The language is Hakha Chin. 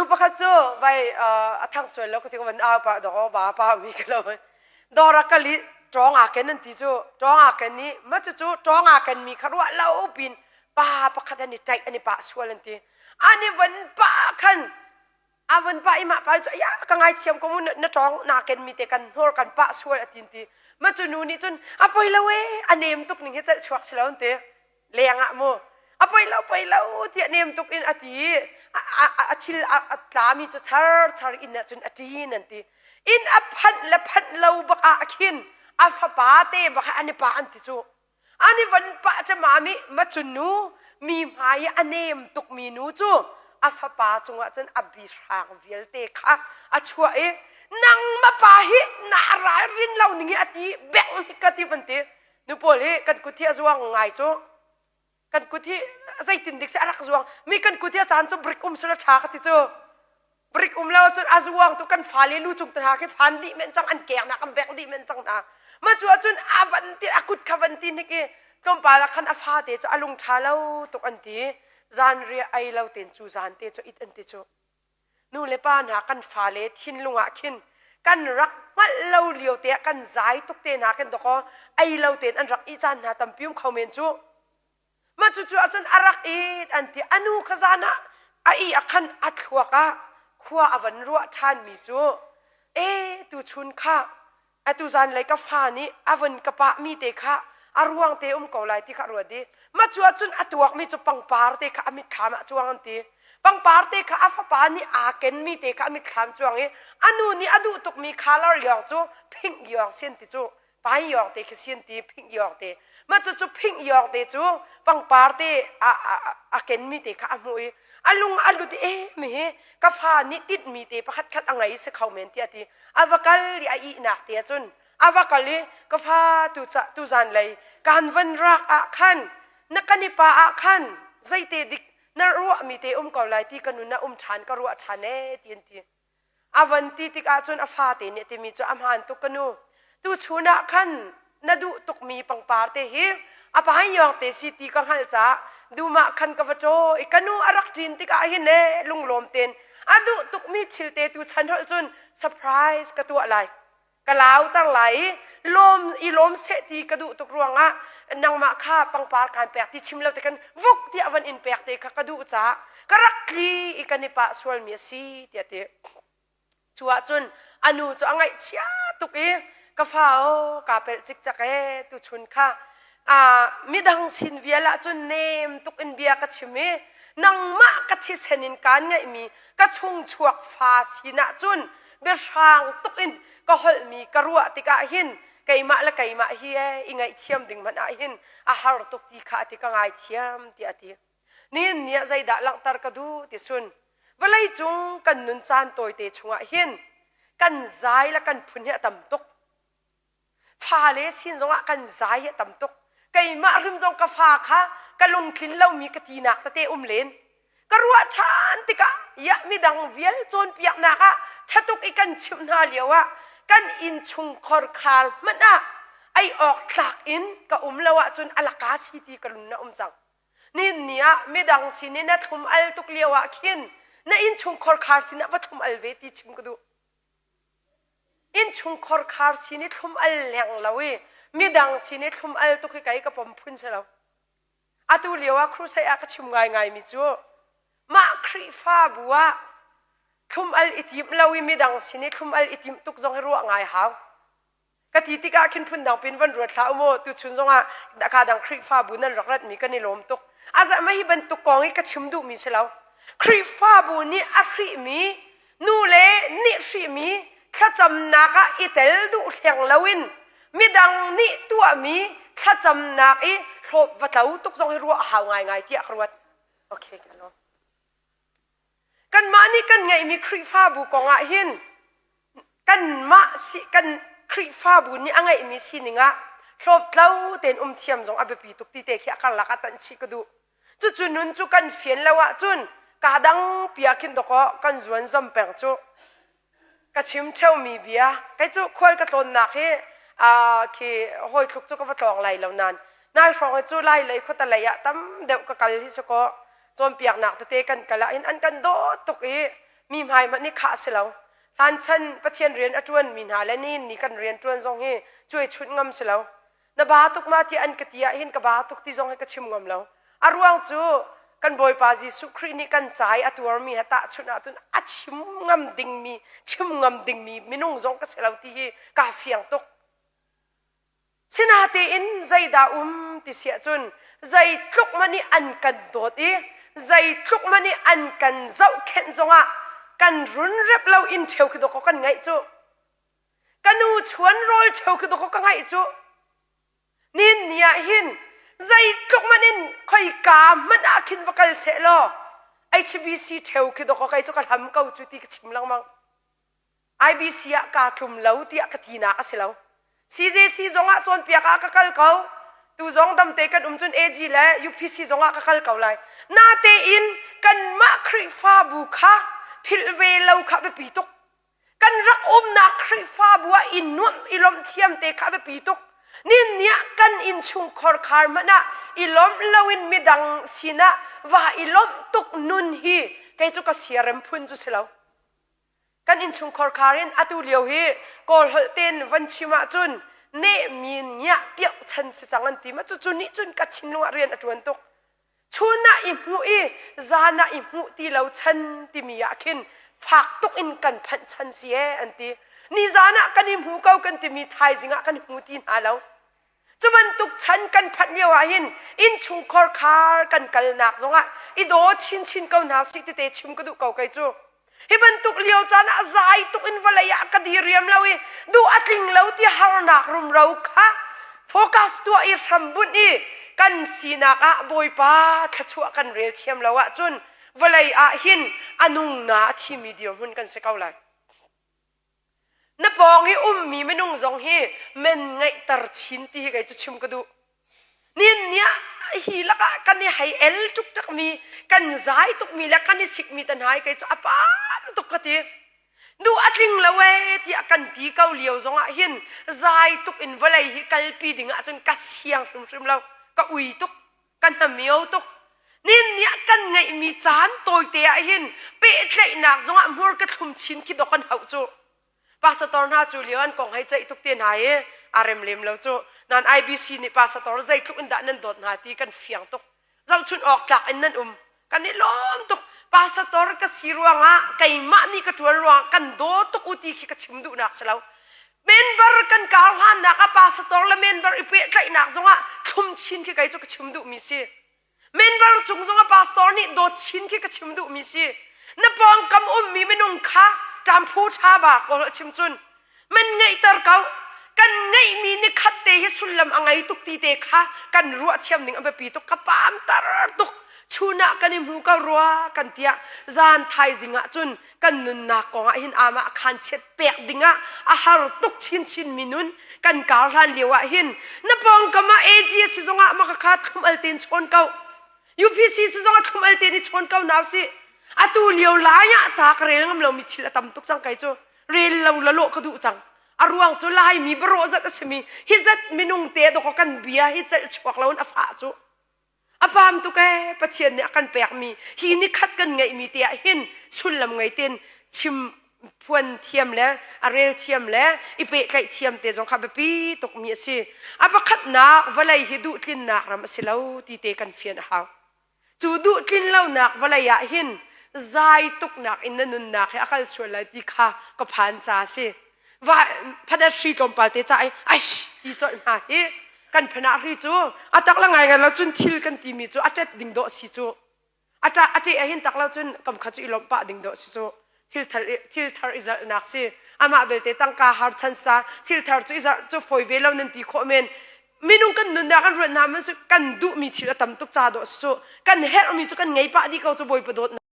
Nu pakhat cu vai a thang sual lo ka ti ko van au pa dawk ba pa mi ka lo. Dawr a kal i tawng aa ken an ti cu tawng aa ken i ma cu cu tawng aa ken mi kha ruah lo pin pa pakhat an i ṭaih an i pah sual an ti. An i van pah khan a van pah i mah pa cu ya ka ngaithiam ko mu na tawng naa ken mi te kan hnor kan pah sual a tin ti. Ma cu nu nih cun a poi lo e a nem tuk ning hi celh chuak si lo an ti. Leng ah mu a poi lo poi lo tiah nem tuk in a ti i a thil a tlami cu char char inn ah cun a ṭin an ti. Inn a phanh le phanh lo bak ah khin a fapa te bak an i pah an ti cu. An i van pah cu mami macun nu mi hmai i a nem tukmi nu cu a fapa cungah cun a bihrang vialte kha a chuah i nangma pa hi na ralrin lo ning hi a ti beng hi ka ti an ti. Nu pawl hi kan kut hi a zuang ngai cu kan kut hi zeitin dik si a rak zuang mi kan kut hi a caan cu brik um sula ṭha ka ti cu brik um lo cun a zuang tu kan fale lu cung te hna khi phan dih men cang an kek nak an bek dih men cang hna ma cu ahcun a van ti a kut kha van ti hnik i tlawmpal ah khan a fate cu a lung ṭha lo tuk an ti zan riah ei lo ten cu zan te cu it an ti cu Nu le pa hna kan fale thinlung ah khin kan rak hngalh lo lio te ah kan zai tuk te hna khin dawkaw ei lo tein an rak i caan hna tampi um kho men cu. Mah cucu ahcun a rak it an ti anu kha zan ah a i ah khan a thluak ah khua a van ruah ṭhan mi cu e tuchun kha atu zanlei ka fa nih a vun ka pahmi te kha a ruang te um ko lai ti kha ruat i ma cu ahcun a tuakmi cu pangpar te kha a mitthlam ah cuang an ti pangpar te kha a fapa nih aa kenmi te kha a mitthlam cuang i a nu nih a duh tukmi color yawng cu pink yawng sin ti cu pai yawng te khi sin ti pink yawng te ma cu cu pink yawng te cu pangpar te a, a, a kenmi te kha a hmuh i a lung a lut e mi hi ka fa nih titmi te pakhat khat a ngei si kho men tiah ti a va kal i a ihnak te ahcun a va kal i ka fa tu ca tu zan lei kan van rak ah khan na kan i pa ah khan zeite dik na ruahmi te um ko lai ti ka nun ah um ṭhan ka ruah ṭhan e ti an ti a van ti tikah cun a fate nih a timi cu a hmaan tuk ka nu tuchun ah khan na duh tukmi pangpar te hi a paiyawng te si ti ka hngalh caah dum ah khan ka va ṭaw i ka nu a rak ṭin tikah hin e lunglawm tein a duh tukmi thil te tu chan holh cun surprise ka tuah lai ka lauter lai i lawm i lawm seh ti ka duh tuk ruangah nangmah kha pangpar kaan pek ti chim lo te kan vuk tiah van in pek te kha ka duh caah ka rak tli i kan i pah sualmi a si tiah ti Cu ahcun a nu cu a ngaihchia tuk i ka fa aw kaa pelh cikcek ee tuchun kha midang sin vial ahcun nem tuk in bia ka chim i nangmah ka thisen in kaan ngeihmi ka chungchuak fa sin ahcun biahrang tuk in ka holhmi ka ruah tikah hin keimah le keimah hi ee i ngaihthiam ding hmanh ah hin a har tuk ti kha a ti ka ngaithiam tiah a ti. Nihin ni ah zeidah langhter ka duh ti sun vawleicung kan nun caan tawite chungah hin kan zai le kan phun hi a tam tuk. Fale sin zongah kan zai hi a tam tuk. Keimah hrim zong ka fa kha ka lungtlin lomi ka tinak tete um len. Ka ruah ṭhan tikah ya midang vial cawnpiaknak ah ṭhatuk i kan chimh hna lio ah kan innchung khorkhar hmanh ah ei awk tlak in ka um lo ahcun a laka si ti ka lun na um cang. Nihin ni ah midang sin i na thlum al tuk lio ah khin na innchungkhar khar sinah va thlum al ve ti chim ka duh. Innchungkhar khar sin i thlum al leng lo i midang sin i thlum al tuk hi kei ka pom phun si lo. Atu lio ah crusade ah ka chim ngaingai mi cu mah Khrihfabu ah thlum al i tim lo i midang sin i thlum al i timh tuk zong hi ruah ngai hau. Ka ti tikah khin phundang pin van ruat hlah u mu tuchun zongah ka dang Khrihfabu nan rak ratmi kan i lawm tuk. Azah mah hi bantuk kong i ka chim duhmi si lo. Khrihfabu nih a hrihmi nu le nih hrihmi thlacamnak ah i tel duh hleng loin midang nih tuahmi thlacamnak i hlawp va tlo tuk zong hi ruah a hau ngaingai tiah ka ruat. Okay, ka lawm. Kanmah nih kan ngeihmi Khrihfabu kong ah hin kanmah si kan Khrihfabu nih a ngeihmi sining ah hlawptlo tein um thiam zong a biapi tuk ti te khi a karlak ah tanh chih ka duh. Cucu nun cu kan fian lo ahcun kaa dang pi ah khin dawkaw kan zuan zam peng cu. Ka chim ṭheumi bia kei cu khual ka tlawnnak hi khi hawi thluk cu ka va tlawng lai lo nain nai hrawng hi cu lai lei khuata lei ah tam deuh ka kal hi si kaw cawnpiaknak tete kan kal ah hin an kan dawt tuk i. Mi hmai hmanh nih khah si lo. Hlan chan Pathian rian a ṭuan mi hna le nihin ni kan rian ṭuan zong hi cuai chunh ngam si lo. Na ba tuk ma tiah an ka ti ah hin ka ba tuk ti zong hi ka chim ngam lo. A ruang cu kan Bawipa Jesuh Khrih nih kan ca i a tuarmi he tahchunh ahcun a chim ngam dingmi chim ngam dingmi minung zong ka si lo ti hi kaa fiang tuk. Sinatein zeidah um ti siah cun zeitluk hmanh i an kan dawt i zeitluk hmanh i an kan zohkhenh zongah kan runrep lo inn cheu khi dawkaw kan ngaih cu. Ka nu chuan rawl cheu khi dawkaw ka ngaih cu. Nin ni ah hin zeitluk hmanh in khoika hmanh ah khin va kal seh law HBC cheu khi dawkaw kei cu ka hlam ko cu ti ka chim lengmang. IBC ah kaa tlum lo tiah ka tinak a si lo. CJC zongah cawnpiak ah ka kal ko. Tu zong damte kan um cun AG le UPC zongah ka kal ko lai. Natein kanmah Khrihfabu kha philh ve lo kha biapi tuk. Kan rak umnak Khrihfabu ah i nuamh i lawmh thiam te kha biapi tuk. Nin ni ah kan innchungkhar khar hmanh ah i lawmh loin midang sinah va i lawmh tuk nun hi kei cu ka siarem phun cu si lo. Kan innchungkhar khar in atu lio hi Kawl holh tein van chim ahcun nehmin ngiah piah chan si cang an ti ma cucu nih cun ka thinlung ah rian a ṭuan tuk. Chun ah i hmuh i zan ah i hmuh ti lo chan timi ah khin fak tuk in kan phanh chan si ee an ti. Nizan ah kan i hmu ko kan timi thaizing ah kan hmu ti hna lo. Cu bantuk chan kan phanh lio ah hin innchungkhar khar kan kalnak zongah i daw chinchin ko hna sih tete chim ka duh ko kei cu. Hi bantuk lio caan ah zai tuk in vawlei ah ka diriam lo i duh a tling lo ti harnak rumro kha focus tuah i hrambunh i kan sinak ah Bawipa thluachuah kan rel thiam lo ahcun vawlei ah hin a nung na a thimi dirhmun kan si ko lai. Na pawng i ummi minung zong hi men ngeihter chin ti hi kei cu chim ka duh. Nin ni ah hi lakah kan i hei el ṭukṭakmi, kan zai tukmi le kan i sikmi te hna hi kei cu a pam tuk ka ti. Duh a tling lo ee tiah kan ti ko lio zongah hin zai tuk in vawlei hi kalpi ding ahcun ka siang hrimhrim lo. Ka ui tuk. Ka hnamio tuk. Nin ni ah kan ngeihmi caan tawite ah hin pehtlaihnak zongah hmur ka thlum chin khi dok an hauh cu. Pastor hna cu lio an kong hei ceih tuk te hna i a rem lem lo cu. Nan IBC nih pastor zeitluk in dah nan dawt hna ti kan fiang tuk. Zohchun awk tlak in nan um. Kan i lawm tuk. Pastor ka si ruangah keimah nih ka ṭuan ruangah kan daw tuk u ti khi ka chim duhnak si lo. Member kan kar hlannak ah pastor le member i pehtlaihnak zongah thlum chin khi kei cu ka chim duhmi si. Member cung zongah pastor nih dawt chin khi ka chim duhmi si. Na pawngkam ummi minung kha ṭamphu ṭha ba kawl chim cun man ngeihter ko. Kan ngeihmi ni khat te hi sullam a ngei tuk ti te kha kan ruah thiam ning a biapi tuk ka pam tar tuk. Chun ah kan i hmu ko rua kan tiah zan thaizing ah cun kan nunnak kong ah hin amah khan chiat pek dingah a har tuk chinchin mi nun kan kar hlan lio ah hin na pawngkam ah AG si zongah maka kha thlum al ten chawn ko UPC si zongah thlum al ten i chawn ko nau si atu lio lai ah ca ka rel ngam lo mi thil a tam tuk cang kai cu rel lo la lawh ka duh cang a ruang cu lai mi barawh zat a simi hi zat minung te dok kan bia hi celh chuak lo in a fah cu A pam tuk ee Pathian nih a kan pekmi hi nikhat kan ngeihmi te ah hin sullam ngei tein chim phuan thiam le a rel thiam le i pehtlaih thiam te zong kha biapi tukmi a si. A pakhatnak vawlei hi duhtlinnak ram a si lo ti te kan fian a hau. Cu duhtlin lonak vawlei ah hin zai tuknak in na nunnak hi a kal sual lai ti kha ka phan ca a si. Va phanat hri tlawmpal te ca i aish ti colh hna hi kan phanah hri cu a tak la ngai ngai lo cun thil kan timi cu a ṭet ding dawh si cu a ṭah a ṭeh ahhin tak lo cun kam kha cu i lawmh pah ding dawh si cu thil thar thil thar i zalhnak si amah belte tangka har chan sa thil thar cu i zalh cu fawi ve lo nan ti khawh men minung kan nunnak kan ruat hna man su kan duhmi thil a tam tuk ca dawh si cu kan herhmi cu kan ngei pah dih ko cu bawipa dawtnak.